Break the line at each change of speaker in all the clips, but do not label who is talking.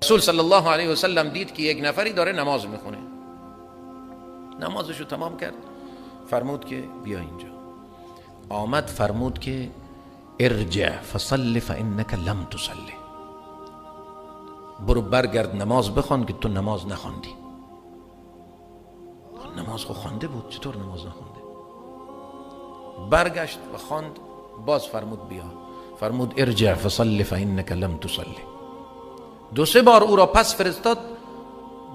رسول صلی الله علیه و سلم دید که یک نفری داره نماز میخونه، نمازشو تمام کرد، فرمود که بیا اینجا. آمد فرمود که ارجع فصل فانک لم تصلی، برو برگرد نماز بخوان که تو نماز نخواندی. نماز خو خوانده بود، چطور نماز نخوانده؟ برگشت و خواند، باز فرمود بیا، فرمود ارجع فصل فانک لم تصلی. دو سه بار او را پس فرستاد،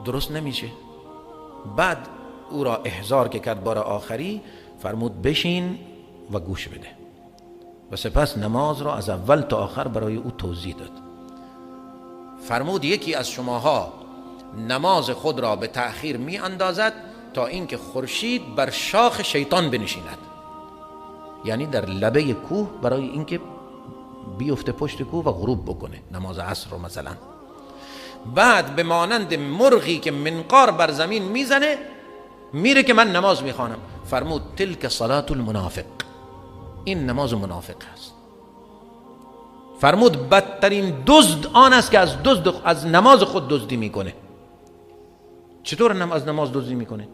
درست نمیشه. بعد او را احضار که کرد بار آخری، فرمود بشین و گوش بده و سپس نماز را از اول تا آخر برای او توضیح داد. فرمود یکی از شماها نماز خود را به تأخیر می اندازد تا اینکه خورشید بر شاخ شیطان بنشیند، یعنی در لبه کوه، برای اینکه بیفته پشت کوه و غروب بکنه نماز عصر رو مثلا. بعد به مانند مرغی که منقار بر زمین میزنه میره که من نماز میخوانم. فرمود تلک صلاة المنافق، این نماز منافق هست. فرمود بدترین دزد آن است که از نماز خود دزدی میکنه. چطور از نماز دزدی میکنه؟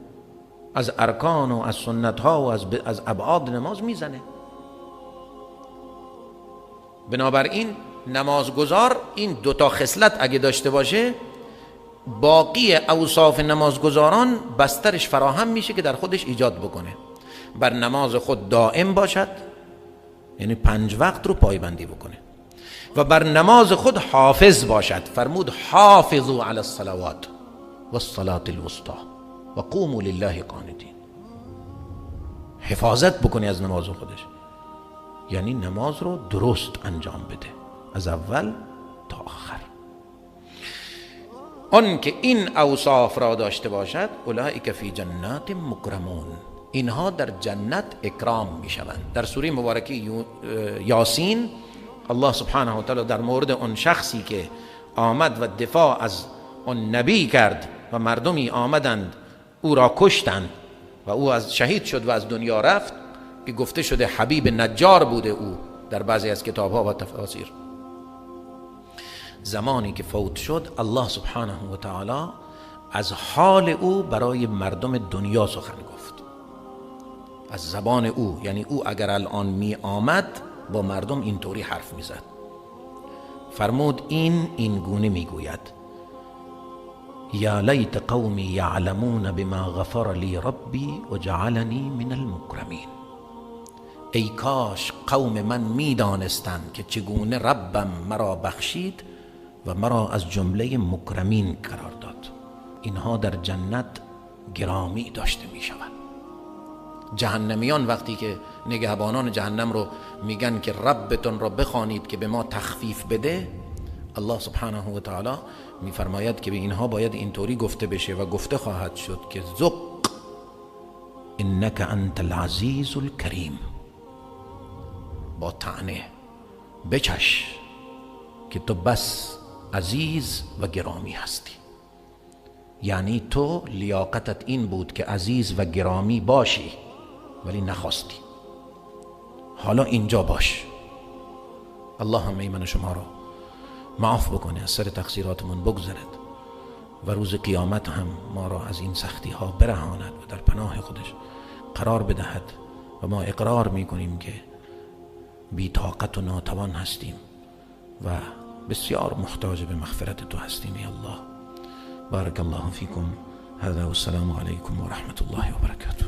از ارکان و از سنت ها و از ابعاد نماز میزنه. بنابراین نمازگزار این دوتا خصلت اگه داشته باشه، باقی اوصاف نمازگزاران بسترش فراهم میشه که در خودش ایجاد بکنه. بر نماز خود دائم باشد، یعنی 5 وقت رو پایبندی بکنه، و بر نماز خود حافظ باشد. فرمود حافظوا علی الصلوات والصلاة الوسطى و قوموا لله قانتین. حفاظت بکنی از نماز خودش، یعنی نماز رو درست انجام بده از اول تا آخر. آن که این اوصاف را داشته باشد، اولئک فی جنات مکرمون، اینها در جنت اکرام می شوند. در سوره مبارکه یاسین الله سبحانه و تعالی در مورد آن شخصی که آمد و دفاع از آن نبی کرد و مردمی آمدند او را کشتند و او از شهید شد و از دنیا رفت، که گفته شده حبیب نجار بوده او در بعضی از کتابها و تفاسیر. زمانی که فوت شد، الله سبحانه و تعالی از حال او برای مردم دنیا سخن گفت، از زبان او، یعنی او اگر الان می آمد با مردم اینطوری حرف می زد. فرمود این گونه می گوید: یا لیت قومی یعلمون بما غفر لی ربی و جعلنی من المکرمین. ای کاش قوم من می دانستند که چگونه ربم مرا بخشید و مرا از جمله مکرمین قرار داد. اینها در جنت گرامی داشته می شوند. جهنمیان وقتی که نگهبانان جهنم رو میگن که ربتون رو بخوانید که به ما تخفیف بده، الله سبحانه و تعالی میفرماید که به اینها باید اینطوری گفته بشه و گفته خواهد شد که ذق انک انت العزیز الکریم، با طعنه بچش که تو بس عزیز و گرامی هستی. یعنی تو لیاقتت این بود که عزیز و گرامی باشی ولی نخواستی، حالا اینجا باش. الله هم من شما رو معاف بکنه، از سر تقصیراتمون بگذرد و روز قیامت هم ما را از این سختی ها برهاند و در پناه خودش قرار بدهد. و ما اقرار میکنیم که بی طاقت و ناتوان هستیم و بسیار محتاج به مغفرت تو هستیم. ای الله، بارک الله فیکم. هذا والسلام علیکم و رحمت الله و برکاته.